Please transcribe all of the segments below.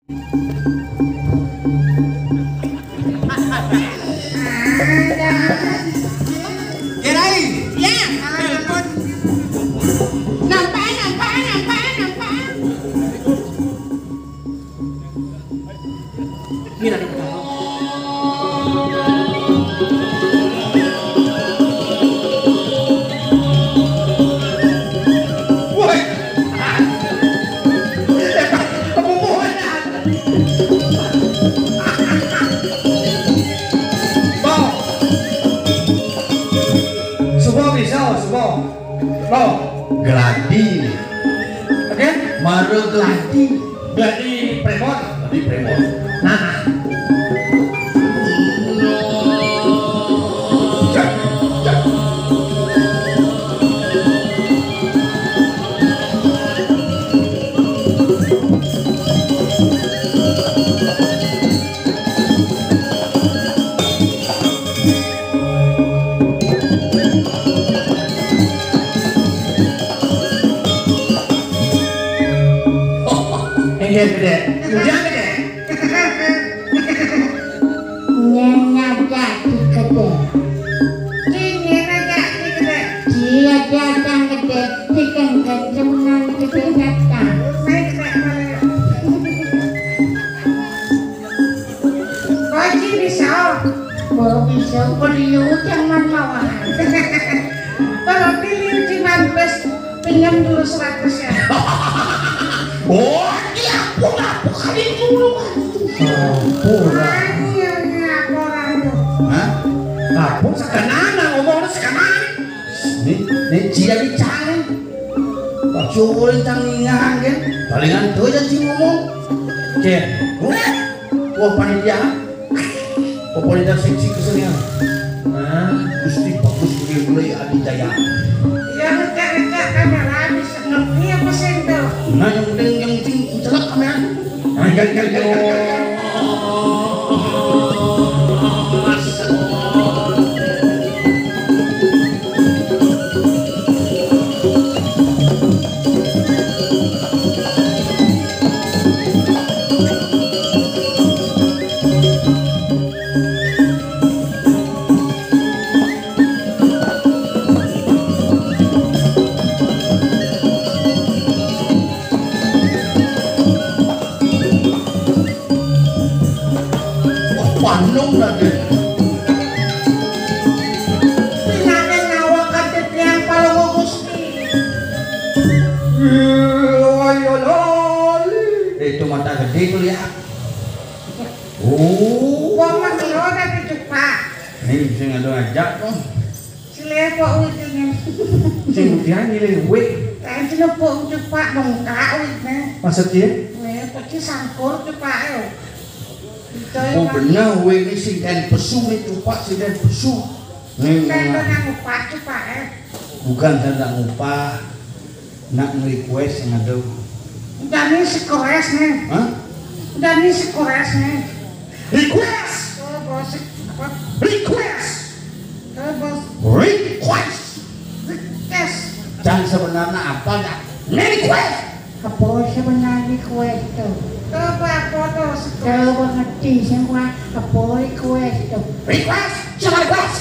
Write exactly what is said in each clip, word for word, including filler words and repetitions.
Kiai. Ya, telepon. Nampak, nampak, nampak, nampak. Ini lagi. Woi. Bang. Subuh bisa, subuh. Loh, gladi. Oke? Mara gladi. Gladi premon. Gladi premon. Nah. Inggih, Gedé. Ujang, Gedé. Nyén ngajak si Gedé. Ci nyén ngajak si Gedé. Ci ajak Cang Gedé, si Cang Gedé menang Gedé datang. Baik, Gedé, boleh. Kowe iki bisa. Mbok bisa beli utang man mawon. Berarti liu ciman wis pinjam dulu seratus ya. Oh, iki aku lah, bukan itu dulu. Sampura. Iya, iya, aku orang tuh. Hah? Aku sekenana ngomong sekenana. Nih, nih dia bicara. Pak Jokowi tang ningan kan. Palingan tuh aja sih ngomong. Cek. Wah, panitia. Pokoknya seksi kesenian. Nah, Gusti bagus, mulai Adi Jaya. Ya, ngecek-ngecek kamera bisa ngerti apa sih itu? Nah, yang penting, yang penting celak kamera. Nah, yang, yang, yang, yang, yang, yang. Wah, panung lagi. Pinane nyawa kadhe tiyang Palungguh Gusti. Iya, iya, lali. Itu mata gede tuh, lihat. Oh. Wong mah kelo tapi cupak. Ini sing ado ajak, oh. Sing lepo wit iki. Sing udian nyilih wit. Kan sing lepo cupak mengkak wit ne. Maksudnya? Nih, pergi sangkur cupak yo. Oh, bener, wit ini sing den pesu nih, cupak sing den pesu. Nih, kan nah. Nang upah cupak, eh. Bukan, saya nggak ngupah. Nak nge-request sing ado. Jane si request nih. Hah? Jane si request nih. Request. Oh, bos, apa? Request. Oh, bos. Request. Request. Dan sebenarnya apa ya? Nge-request. Apa sebenarnya request tuh? Coba foto. Coba ngerti semua apa request tuh? Request. Siapa request?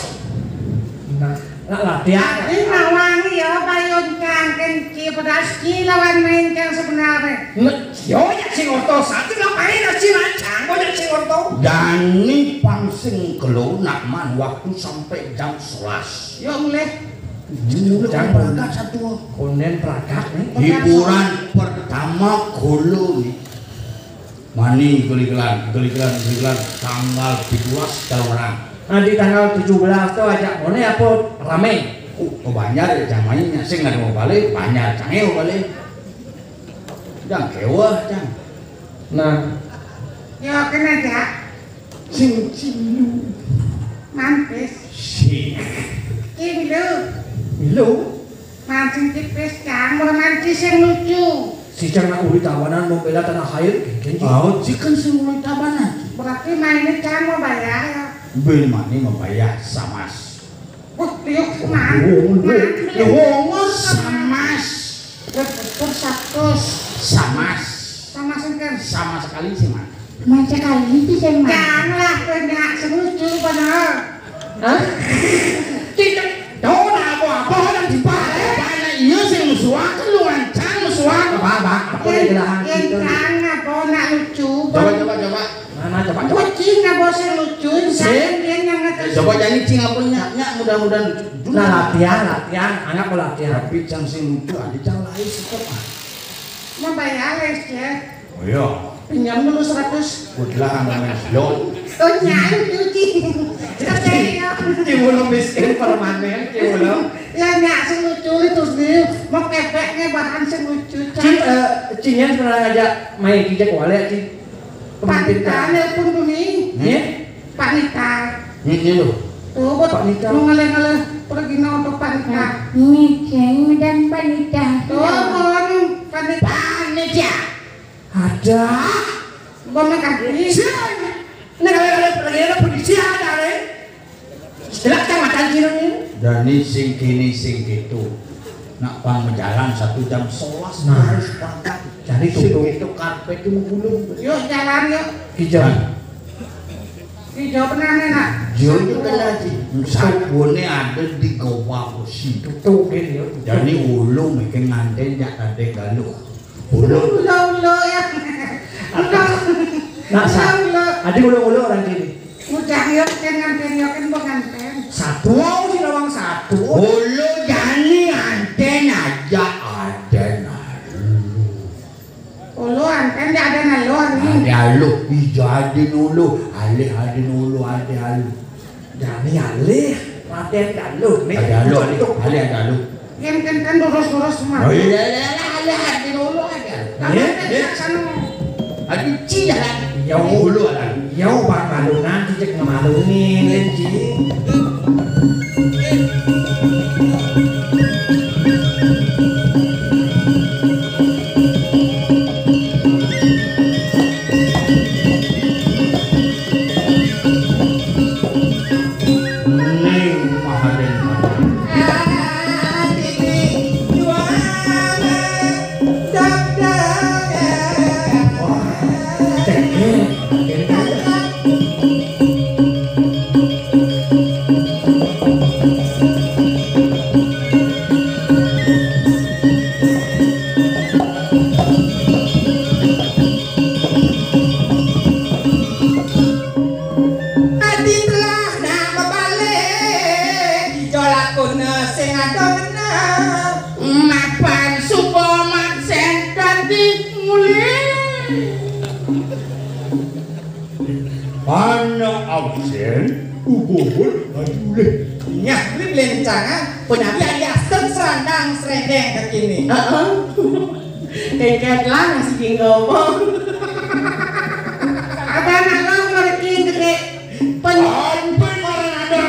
Nah. Nak latihan. Ing nak wangi ya, payung cangkeng ci pedas ci lawan main cang sebenarnya. Nek yo ya sing orto satu lah, main aja lah, cang, kok ya sing orto. Dani pang sing gelo nak man waktu sampai jam sebelas. Yo mulih. Dulu jang berangkat satu. Konden berangkat nih. Hiburan pertama golo nih. Mani geligelan, geligelan, geligelan tanggal tujuh belas kalau menang. Nah, di tanggal tujuh belas tuh aja, mana apa rame? Oh, ke Banjar ya, jang mainnya. Sing ada mau balik, Banjar, canggih mau balik. Jang kewah, jang. Nah. Ya, kena aja. Sing, sing lu. Mampis. Sing. Sing lu. Lu. Mancing tipis, Cang, mau mancing sing lucu. Si Cang nak uli tabanan mau bela tanah air, geng, geng. Oh, si kan sing uli tabanan. Berarti mainnya Cang mau bayar ya? Bel mani mau bayar, samas. Wah, liuk, man. Oh, man, oh, liuk. Oh, samas. Wah, betul, satus. Samas. Mas kan sama sekali sih, Mas. Sama sekali sih, Mas. Janganlah, banyak setuju padahal. Hah? Tidak tahu nak apa-apa orang dibalik. Banyak iya sih musuh aku, lu ancang musuh aku. Apa, apa? Apa yang dilarang? Yang itu? Jangan apa nak lucu. Coba, coba, coba. Mana coba, coba? Kucing apa sih lucu? Sih? Yang ngatas. Coba jadi cing apa nyak, nyak mudah-mudahan lucu. Nah, latihan, latihan, anak mau latihan. Tapi cang sing lucu aja, cang lain tetep, ah. Mau bayar les ya? Oh iya. Pinjam dulu seratus. Kudlah namanya Slon. Oh, nyak lucu, cing. Percaya. Cing belum miskin permanen, cing belum. Ya, nyak sing lucu itu sih. Mau kepeknya bahan sing lucu. Cing, eh, cing yang pernah ngajak main kijek wale, cing. Panita nelpon kami. Iya? Panita. Ini lo. Tuh, buat Panita. Mau ngeleh-ngeleh pergi nonton Panita. Ini ceng dan Panita. Tuh, mau Panita. Panita. Ada. Gua makan. Siang. Ini kalau ada pergi ada polisi ada, eh. Istilah kecamatan Cireng ini. Dani sing kini sing gitu. Nak pang jalan satu jam sebelas. Nah. Harus berangkat. Jadi sing tutup. Itu karpet itu gulung. Yuk jalan yuk. Hijau. Nah. Hijau benar nih nak. Jauh itu kan lagi. Sabunnya ada di goa besi. Tutup ini ya. Jadi ulung bikin nganten jak ada galuh. Ulung. Ulo, ulo ya. Ulo. Nah, sa-, ulo, ulo. Adi ulo-ulo orang kini. Udah yo, jangan yo kan pengantin. Satu, si lawang satu. Ulo jani anten aja ada nalu. Ulo anten dia ada nalu ni. Ada alu, ija ada nulu, alih ada nulu, ada alu. Jani alih, raden ada alu. Ni ada alu, alih, alih ada alu. Yang tenten lurus-lurus semua. Oh iya, iya, iya, iya, iya, di dulu aja. Iya, iya. Aduh, ci jalan. Iya, dulu lah. Iya, Pak Malunan, cicek ngemalunin, ci. Ning Mahaden. Adi telah nak bebalik, ijo lakune sing ado ngena. Mapan suba mak sen dadi mulih. Ana absen, ubuhun ajulih. Nyah, kuwi blencangan, penyabi aliasen serandang serendeng kekini. Heeh. Kengket lah nasi jinggo apa? Apa anak lo ngerti gede? Pen- Ampun, marang ada.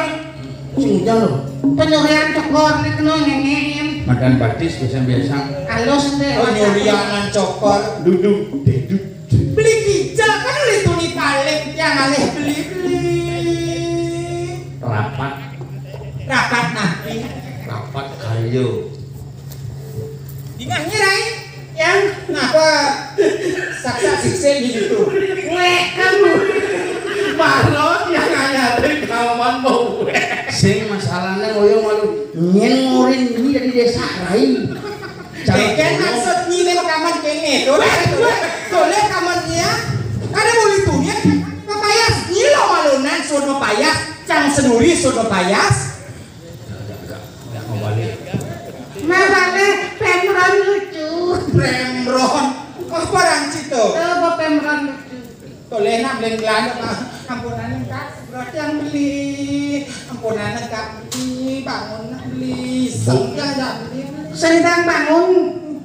Sing ujar lo. Penyurian cokor ni kena ngenein. Makan batis biasa-biasa. Halus deh. Oh, nyurian cokor. Duduk, duduk. Beli kijel kan oleh tuni paling yang alih beli-beli. Rapat. Rapat nanti. Rapat kayu. Dingah nyirai. Yang ngapa? Saksa sikse gitu. Weh, kamu. Malah yang nganyate kawan mau weh. Sing masalahnya ngoyo malu nyen ngurin ini dari desa lain. Keken maksud nyirim kaman kene. Doleh, doleh, doleh kaman nia. Kada boleh tuh ya. Mapayas nyilo malunan suud mapayas. Cang senuri suud mapayas. Enggak, enggak, enggak mau balik. Nah, balik, Pemron lucu. Pemron. Apa ranci tuh? Tuh, apa Pemron lucu? Toleh nak beli gelanda mah. Ampunane, Kak. Berarti yang beli. Ampunane, Kak. Beli, bangun nak beli. Senggang nak beli. Senggang bangun,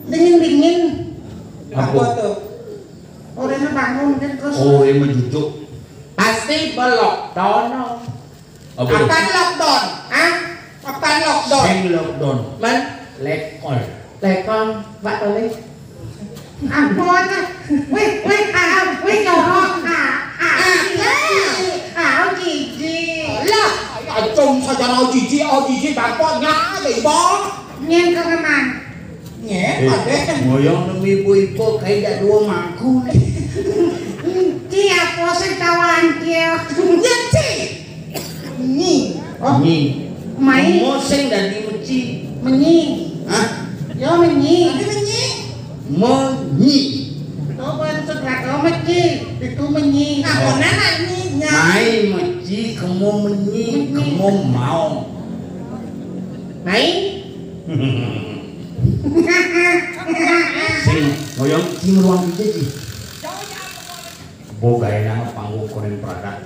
dingin-dingin. Apa? Apa tuh? Orangnya bangun kan terus. Oh, ini menjujuk. Pasti belok dono. Apa tuh? Kapan lockdown? Hah? Kapan lockdown? Sing lockdown. Men? Lekol. Lekol, Pak Toleh. Ampun. Wih, wih, ah, wih, jorok. Ah, ah, ah, ah, jiji. Lah, acung saja mau jiji, oh jiji bangkoknya, ada ibu. Nyen ke kemana? Eh, ngoyong demi ibu-ibu kayak jak dua mangku nih. Ci, apa sih tawaan dia? Ya, Ci. Menyi. Oh. Menyi. Mai. Mo sing dadi meci. Menyi. Hah? Yo, menyi. Tadi menyi. Menyi. Kau bukan sutra kau meci. Itu menyi. Nah, oh. Kau nana nyi, nya. Mai meci, kemo menyi, menyi. Kemo mau. Mai. Sing, ngoyong, sing ruang kerja, Ci. Bo gaya nama panggung konen Prada.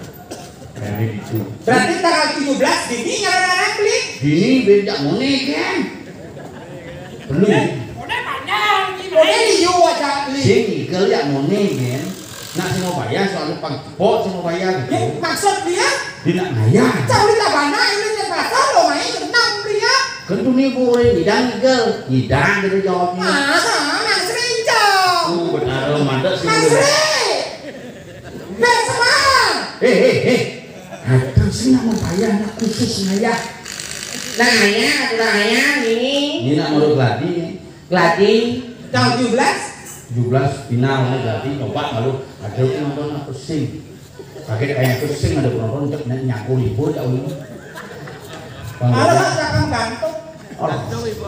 Kayaknya gitu. Berarti tanggal tujuh belas dini nyala beli. Dini beda mone kan. Belum. Udah panjang, Ci. Udah liu aja beli. Sing, ikel ya mone kan. Nak sing mau bayar soalnya pang cepok sing mau bayar gitu. Ya, maksud dia? Dia nak bayar. Cau di tabana ini di pasar lo main tenang dia. Kan tuh nih bu orang ngidang ikel. Ngidang gitu jawabnya. Masa, Mang Sri, Cau? Oh, benar, mantap sih. Mang Sri. Besok. Eh, eh, eh. Datang sini mau bayar anak khusus naya. Nah, ya, aturan ayah ini. Ini nak mau gladi nih. Gladi. Tanggal tujuh belas. Tujuh belas final nih gladi, coba malu. Ada tuh nonton apa sing? Kaget kayak itu sing ada penonton cek nyaku libur ya ini. Ada cakang gantung. Oh.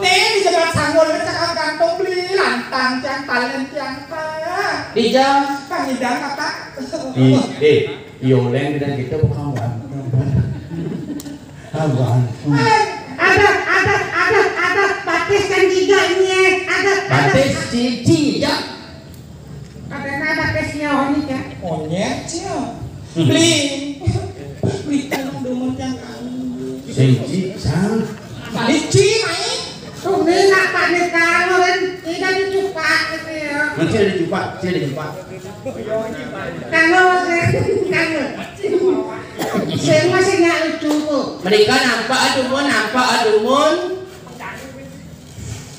Nih di Jebat Sanggul cakang gantung beli lantang tiang talen tiang ta. Di jam. Kang Idang apa? Di, di, Yoleng dan kita bukan wan. Abang. Ada, ada, ada, ada batis kan tiga ini. Ada, ada. Batis cici ya. Ada nama batis ya, Oni ya. Onyet ya. Beli. Beli kan dulu yang kami. Sing ci sang. Beli ci, mai. Tuh, ini nak Pak Nikano kan tidak dicupak gitu ya. Nanti ada dicupak, nanti ada dicupak. Kalau saya, kalau saya masih nggak lucu kok. Mereka nampak adumun, nampak adumun.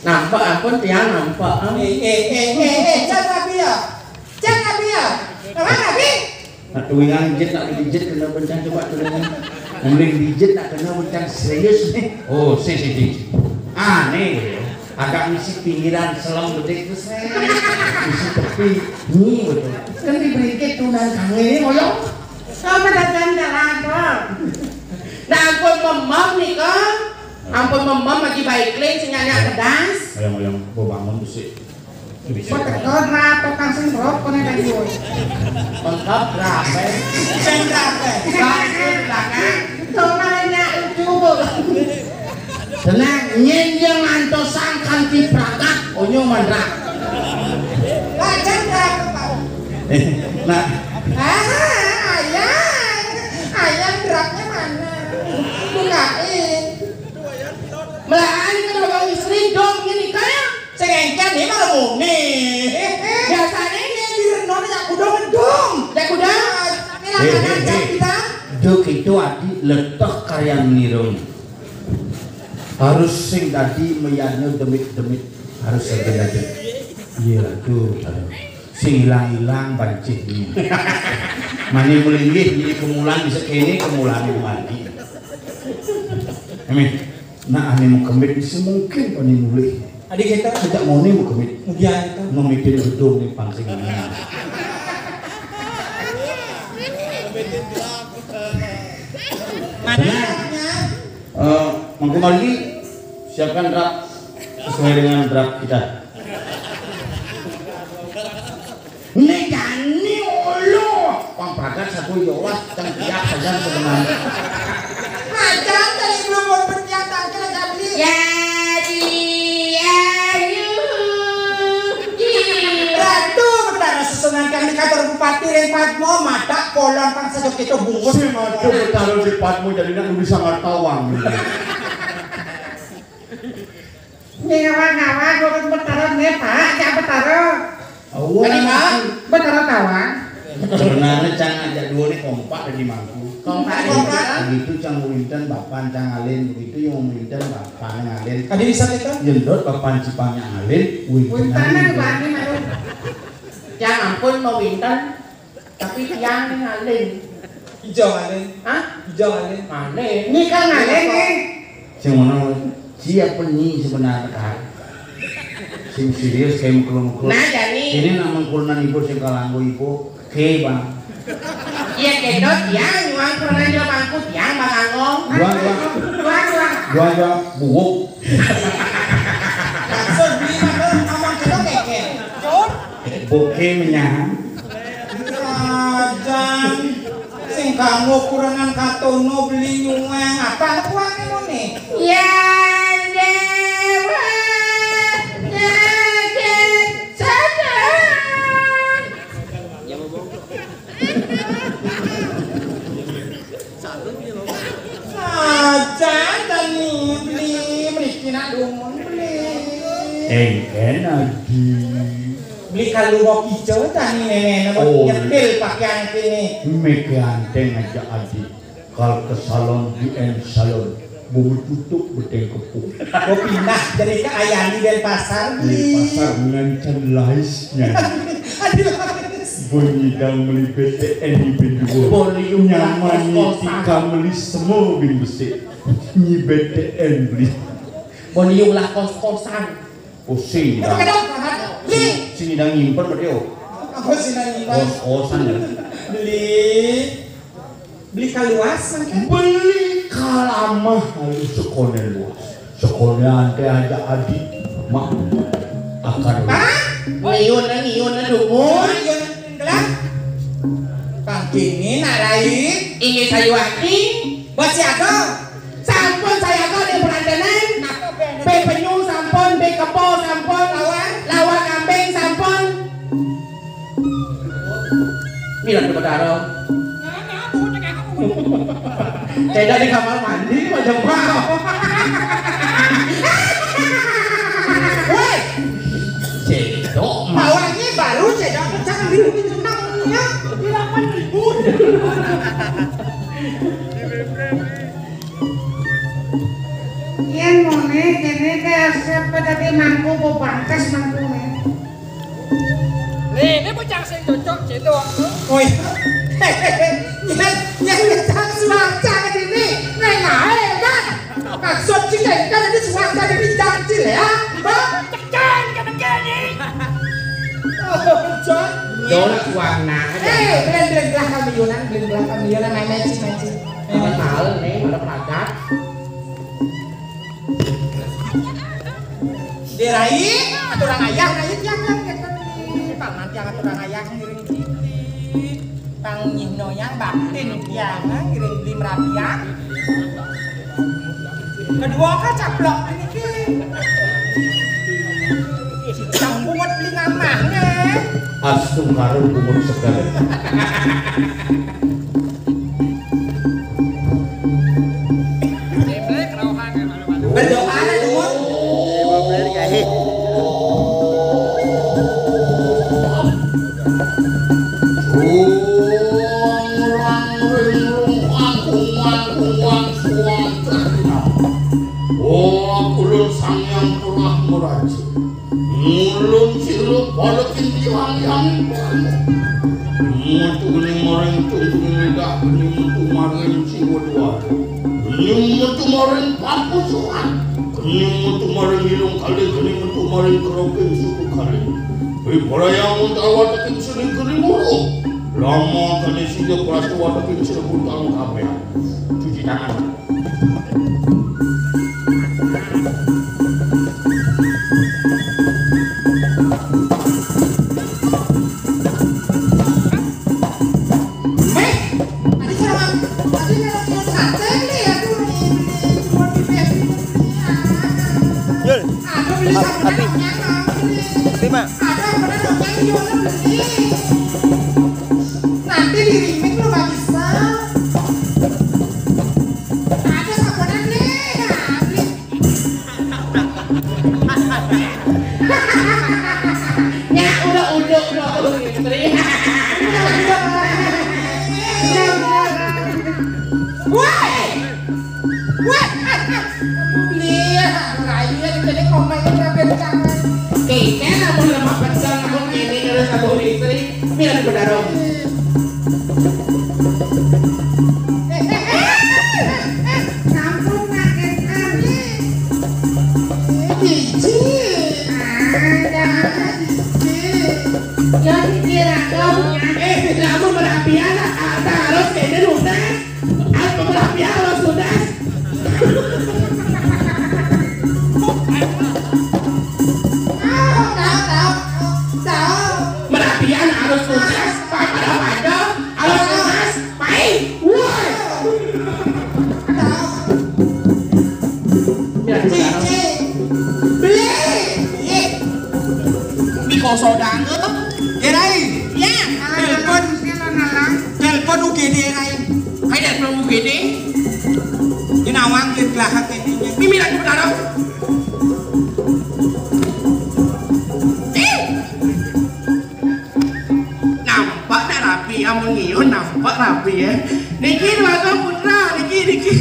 Nampak ampun tiang nampak. Eh, eh, eh, eh, eh, jangan nabi ya. Jangan nabi ya. Apa nabi? Nah, tuingan jit nak dijit kena bencang coba tuingan. Mending dijit nak kena bencang serius nih. Oh, si, si, si. Aneh gitu ya. Agak ngisi pinggiran selam gede terus. Ngisi tepi. Nih betul. Kan diberi tunan kangen ini ngoyong. Sama datang jalan kok. Nah, ampun memam nih kok. Ampun memam lagi baik lin sing nyanyi kedas. Ayo ngoyong, gua bangun sih. Kok tekor rap, tukang sing rok, kone tadi woi. Lengkap berapa? Sing berapa? Kasih belakang. Domalnya lucu bu. Tenang, nyen yang antosan kanti prakat, onyo mandrak. Lajang berapa, Pak? Nah. Ah, ayang. Ayang beratnya mana? Bukain. Melahan kalau bang istri dong ini kayak sengengkan nih malah muni. Biasanya ini di Renon ya kudu ngedong. Ya kudu. Ini Eh, eh, lantaran eh. Kita. Duk itu adi letak karya nirung. Harus sing tadi meyanyo demit-demit harus saja aja. Iya tuh. Sing ilang-ilang bancih ni. Mani melinggih jadi kemulan bisa kene kemulan mandi. Amin. Nah, ane mau kemit bisa mungkin pani mulih. Adi kita tidak mau ni mau kemit. Kemudian kita memimpin gedung ni pancing ini. Mana? Nah, eh, Mangku Margi siapkan draft sesuai dengan draft kita. Negani ulu. Pang pragat satu yowas tang tiap saja sebenarnya. Macam tadi belum mau bertiap tangkil aja beli. Ya, di, ya, yu, di. Ratu, betara susunan kami kantor bupati Reng Padmo, mata kolon pang sajok itu bungut. Si mata bertaruh di Padmo jadi nak bisa ngertawang. Nyawa-nyawa guru bertaruh nih, Pak, jangan bertaruh. Awal. Tadi, Pak. Bertaruh tawang. Sebenarnya cang ajak dua nih kompak dari mangku. Kompak. Kompak. Begitu cang Winton bapan cang alin, begitu yang Winton bapan alin. Tadi bisa kita? Jendot bapan cipangnya alin, Winton. Winton alin. Cang ampun mau Winton. Tapi tiang ni ngalin. Ijo ngalin. Hah? Ijo ngalin. Ngalin. Ni kan ngalin ni. Sing mana? Siapa ni sebenarnya? Sing serius kayak mengkul-mengkul. Nah, jani. Ini nama mengkulan ibu sing kalanggo ibu. Oke, Bang. Iya, kedot ya, nyuang pernah dia mangkut ya, Bang Angong. Dua, dua. Dua, dua. Dua, dua. Buwuk. Maksud beli mah, ngomong kita keke. Jur. Buke menyang. Rajan. Sing kanggo kurenan katono beli nyuweng. Apa kuane mone? Ya dewa jagat sadar. Saja tani beli, mriki nak dumun beli. Engken adi. Beli kalunga kija tani nenekne. Oh. Nyetil pakaian kene. Meke anteng aja adi. Kal ke salon di en salon. Bungut tutuk beteng kepung. Kok pindah dari ke Ayani dan pasar di beli. Pasar ngancan laisnya. Aduh. Bunyi dang beli B T N di bendua. Boliung nyaman kos-kosan. Tika beli semua bin besik. Nyi B T N beli. Boliung lah kos-kosan. Pusing. Itu dah. Kenapa? Beli. Sini dah nyimpen berarti, oh. Apa sih nang nyimpen? Kos-kosan ya. Beli. Beli kaluas mangke. Beli kalamah lalu sekone luas. Sekone ante aja adi. Mak. Akan. Pak, ngiyun, ngiyun, dumun. Ngiyun, gelah. Pangkini nak rai. Inggih sayuwakti. Bos siaga. Sampun sayaga ning Prantenan. Pe penyu sampun, pe kebo sampun, lawan, lawan kambing sampun. Mila ke Betara. Cedok di kamar mandi macam apa? Woi. Cedok mah. Awalnya baru cedok pecah di rumah ya. Delapan ribu. Yen ngene, kene ke asep dadi mangku, apa bangkas mangkune? Nih, ini bocah sing cocok, cedok. Woi. Yen, yen kita suaka ini, neng ae, kan? Maksud kita kan ini suaka di bidang cil ya? Hah? Tekan, ketekan, nih. Oh, John. Dola warna aja. Eh, belen, belen, belah kamionan, belen, belah kamionan, main, main, main. Malam malam nih, malam padat. Dirai, aturan ayah, rai tiang kan, gitu. Paman tiang aturan ayah ngiring titi. Pang nyihno yang baktin tiang, ngiring beli merapian. Kedua kan caplok ini ki. Cicang bungut beli ngamahnya. Astungkara bungut seger. Berdoa lah, Dun. Oh, kulun Sang Hyang Purah Meraja. Mulun sirup balekin tiang yang. Metu geni maring tungtung lidah, geni metu maring siwa dua. Geni metu maring papusuhan. Geni metu maring ilung kali, geni metu maring keroping suku kali. Wibrayang untawatekin seni geni mulu. Lama kali sida prastuwatekin seni puntang kabeh. Cuci tangan. Yul, Ap-, Api. Terima. Nanti di remake lo gak bisa. Ada sabonan nih, nah, beli. Ya, udah, udah, udah, udah, istri. Woi! Woi! Beli, rai, ya, di sini komanya berapa jangan. Kayaknya namun lemah pecel, namun ini terus aku istri. Mira di Bedarong. Sampun makan kami. Biji. Ah, Terus kene nudas, apa merapi halus nudas? Tahu, tahu, tahu, tahu. Merapian halus nudas, pada-pada halus nudas, pai, woi. Tahu. Ya, Cici. Beli. Iya. Di kosodang, eh? Gerai. Ya. Telepon. Telepon U G D, Rai. Hai, telepon U G D. Ini nawang, dia gelahak ini. Mimi lagi berdarah. Nampak tak rapi, amun ngiun nampak rapi, ya. Niki Dwagung Putra, niki, niki.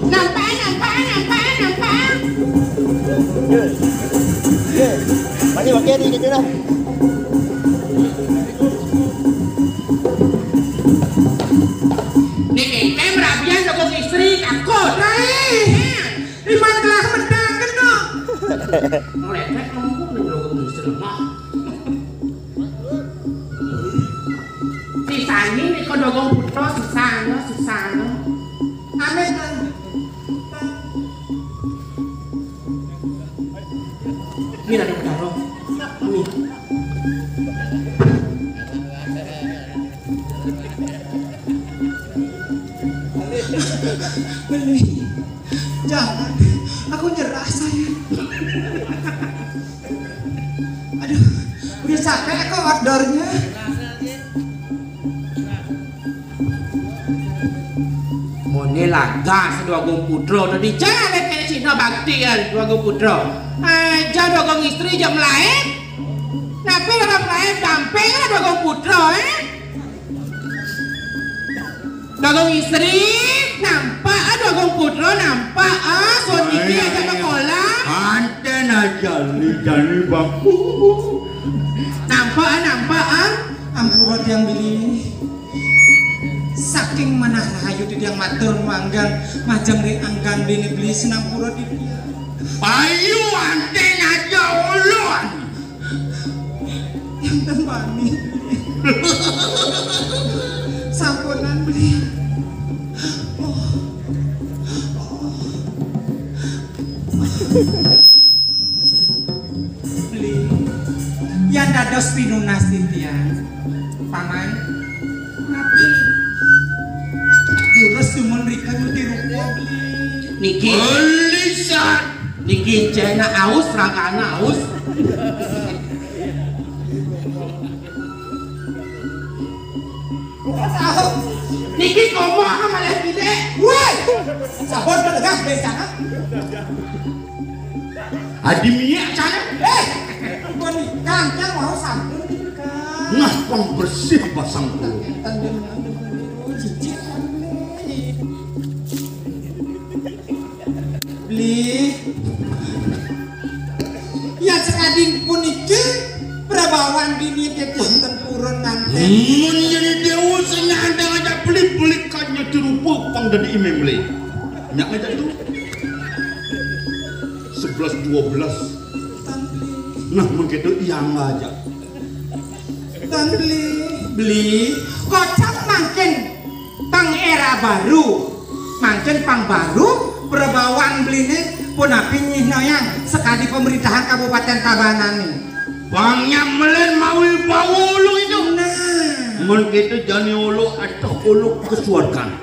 Nampak, nampak, nampak, nampak. Ye. Ye. Mari pakai ni kita dah. Niki, kae merabian Dwagung Istri, takut. Rai. Iman telah menang, kena. Ngeledek kamu, Dwagung Istri, mah. Sisane nika Dwagung Putra, sisane, sisane. Amin. Mira, ada berdarah. Amin. Beli. Jangan. Aku nyerah, sayang. Aduh, udah capek aku outdoornya. Mone lagas Dwagung Putra, tadi jalan kayak Cina baktian Dwagung Putra. Aja Dwagung Istri jam lain. Tapi orang lain tampil Dwagung Putra, eh? Dwagung Istri, nampak, ah, Dwagung Putra, nampak, ah, suami iki aja ke kolam. Anten aja, ni jani baku. Nampak, ah, nampak, ah. Ampura tiang beli. Saking manah rahayu tiang matur manggang majeng ring anggan dene beli, sinampura tiang. Payu anten aja ulun. Yang tembani. Sampunan beli. Oh. Oh. Beli. Yang dados pinunas titiang. Paman. Napi? Durus dumun rika nuti rupa, Beli. Niki. Beli, San. Niki cena aus, rangkana aus. Niki komo apa malah gede? Woi. Sabon pelegah bencana. Adi minyak cana. Eh, ampun, kangkang mau sampun, Kang. Nah, pang bersih pasang dulu. Tendang, aduh, cicit, Beli. Ya, sekading puniki prabawan dini tetuhun tempurun nanti. Mun jadi dewa sing nyandang aja beli-beli kanya dirupa pang dadi imemle. Nyak aja itu. Sebelas dua belas. Tan Beli. Nah, mun gitu iya aja. Tan Beli. Beli, kocap mangkin pang era baru. Mangkin pang baru, prabawan Beline punapi nyih noyang sekadi pemerintahan Kabupaten Tabanan ni. Pang nyamelen mawi bawa ulu itu. Nah. Mun gitu jani ulu atau ulu kesuargan.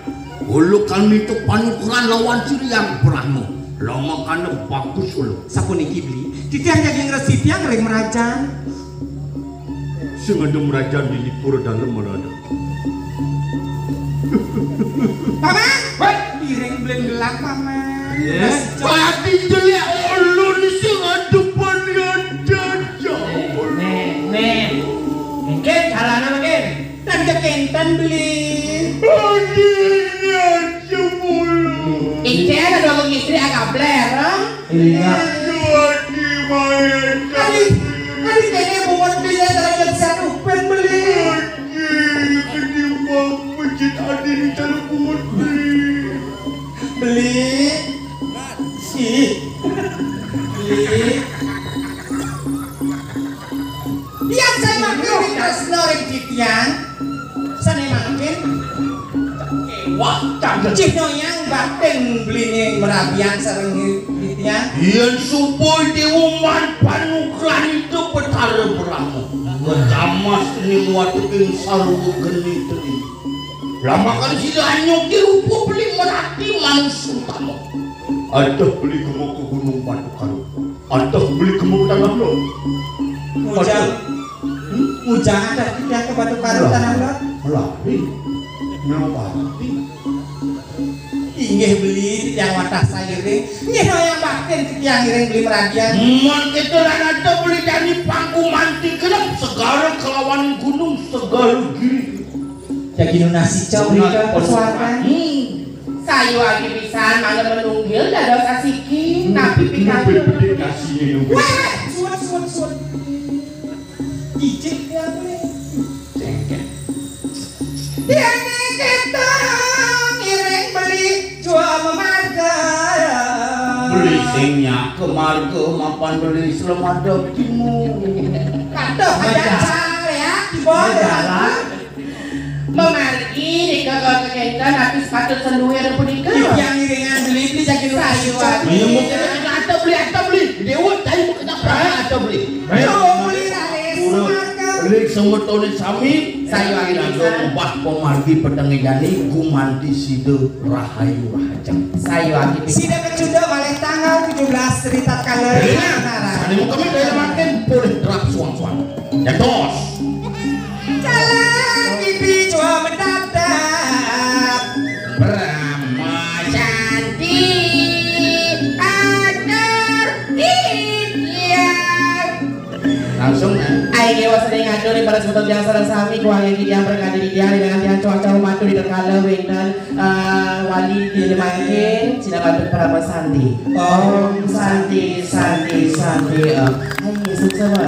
Ulu kami itu panukuran lawan Sri Yang Brahma. Lama kana bagus ulu. Sapuniki Beli, titiang daging resi tiang ring merajan. Sing ada merajan di lipur dalem marana. Paman, woi, piring belum gelang, Paman. Ya. Pati jelik ulun sing ada panian jajah. Nih, nih. Mungkin salahnya mungkin. Tante kenten Beli. Adinya sepuluh. Icen, Kalau istri agak blereng. Iya. Adik, adik, ini bungut dia dalam jam satu pen beli. Ketimbang pecit adi di dalam bungut beli. Beli. Ih. Beli. Yang saya makin di Tresno ring titiang. Sane mangkin. Wah, cih noyang batin belining merabian sareng titiang. Yen supaya dewa man panugrahan itu Betara Brahma. Kecamas ning wateking sarwa geni teni. Lamakan sida anyuki rupa beli merati manus utama. Aduh beli gemuk ke gunung Batu Karung. Aduh beli gemuk tanah lo. Ujang. Hmm? Ujang ada kita ke Batu Karung tanah lo. Melari. Melari. Inggih beli titiang watah sairing. Nggih yang batin titiang iring beli meradian. Mon kita lan ada beli dari pangku manti gelap segala kelawan gunung segala giri. Jadi nunasi cok nika persoalan. Hmm. Sayu agi pisan mangga menunggil dados asiki napi pikayun. Wah, suwun suwun suwun. Ijik ya beli. Cengkeh. Dene kita ngiring beli jua memarga. Beli sing nyake marga mapan beli selamadep timu. Katuh aja ya, di bawah. Memargi nika kekenten tapi sepatut senduwir punika. Yang iringan beli beli jagi luas. Sayu ati. Iya, mau kena atau beli, atau beli. Dewa, tadi mau kena perang atau beli. Tuh, beli raris. Beli semetone sami. Sayu ati. Lagu ubah pemargi petengejani gumanti sida rahayu rahajeng. Sayu ati. Sida kecunda malih tanggal tujuh belas Sri Tatkala. Iya. Nara. Sani mau kami dari makin pulih terap suang-suang. Jantos. Jalan pipi jua mendatap. Brahma Santi atur titiang. Langsung, nah. Ayo, wasada ngatur pada semeton tiang sareng sami, kuang yang tiang berkati tiang dengan tiang cuaca matu di terkala wenten. Eh, wali di mangkin, sida bantu Parama Santi. Om Santi, Santi, Santi, Om. Ayo, sama-sama.